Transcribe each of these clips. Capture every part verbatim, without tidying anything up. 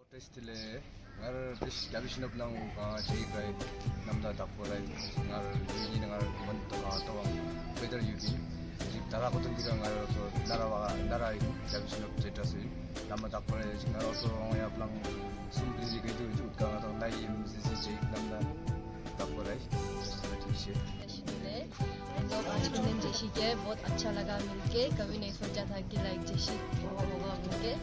བཀྲ་ཤིས་བདེ་ལེགས། ང་ར་བཀྲ་ཤིས་རྒྱལ་པོ་ཤིན་ནོབ་ནང་གང་ཅིག་ར་རྣམ་ཐར་དག་པོ་ར། ང་ར་ཡུལ་ཉིན་ང་ར་མོན་དུ་གང་ཏོ་གང་བེ་དར་ཡུལ་གི་ཅིག་ད་ར་ཁོ་ཏོ་འདི་ག་ང་ར་སོ་ན་ར་བ་ན་ར་ཡི་རྒྱལ་པོ་ཤིན་ནོབ་ཅེ་ཏྲ་སུ་ཡིན། ལམ་མ་དག་པོ་ར་ཅིག་ང་ར་སོ་འོང་ཡ་པ་ལང་སུམ་པི་ལི་གེ་དུ་ཅིག་ག་ང་དང་ན་ཡི་མི་སི་སི་ཅིག་རྣམ་ཐར་དག་པོ་ར་ཅིག་ཤེས། तो आज के दिन जैसे कि बहुत अच्छा लगा मिलके, कभी नहीं सोचा था कि लाइक जैसे होगा मिलके।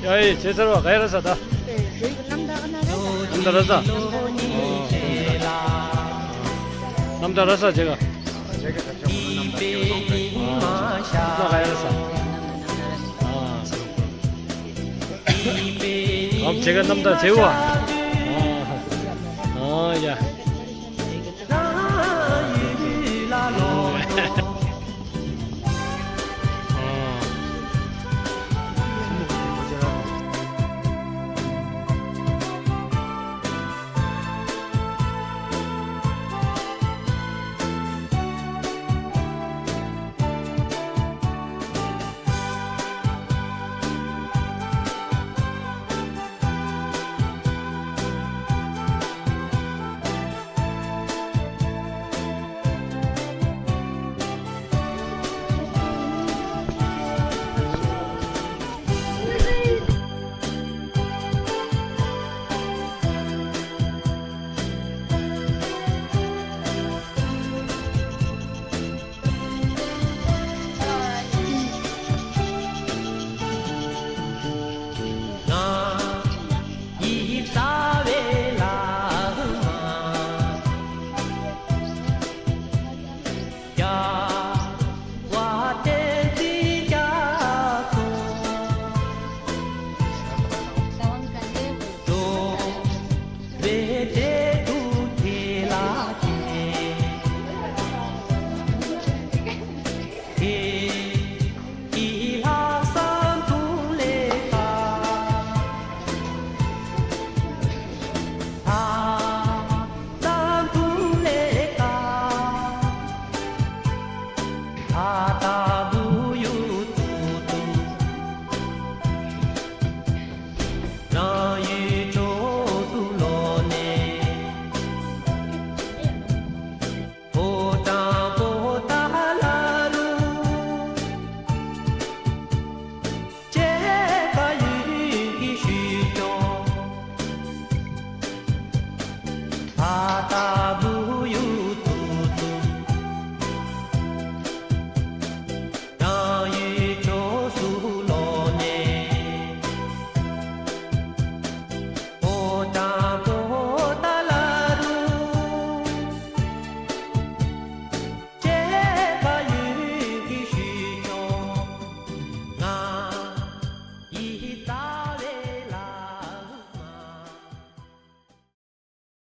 ཡ་ཡི་ཇེ་ཚར་བ་ག་ཡ་ར་ས་ད། རྣམ་ཐར་ར་ས། རྣམ་ཐར་ར་ས་ཇེ་ག་ཇེ་ག་ད་ཆ་མོ་རྣམ་ཐར་ཇེ་ག་ལོག་ད་ཡི། ན་ག་ཡ་ར་ས། ཨ་ཇེ་ག་རྣམ་ཐར་ཇེ་བ། ཨ་ཡ།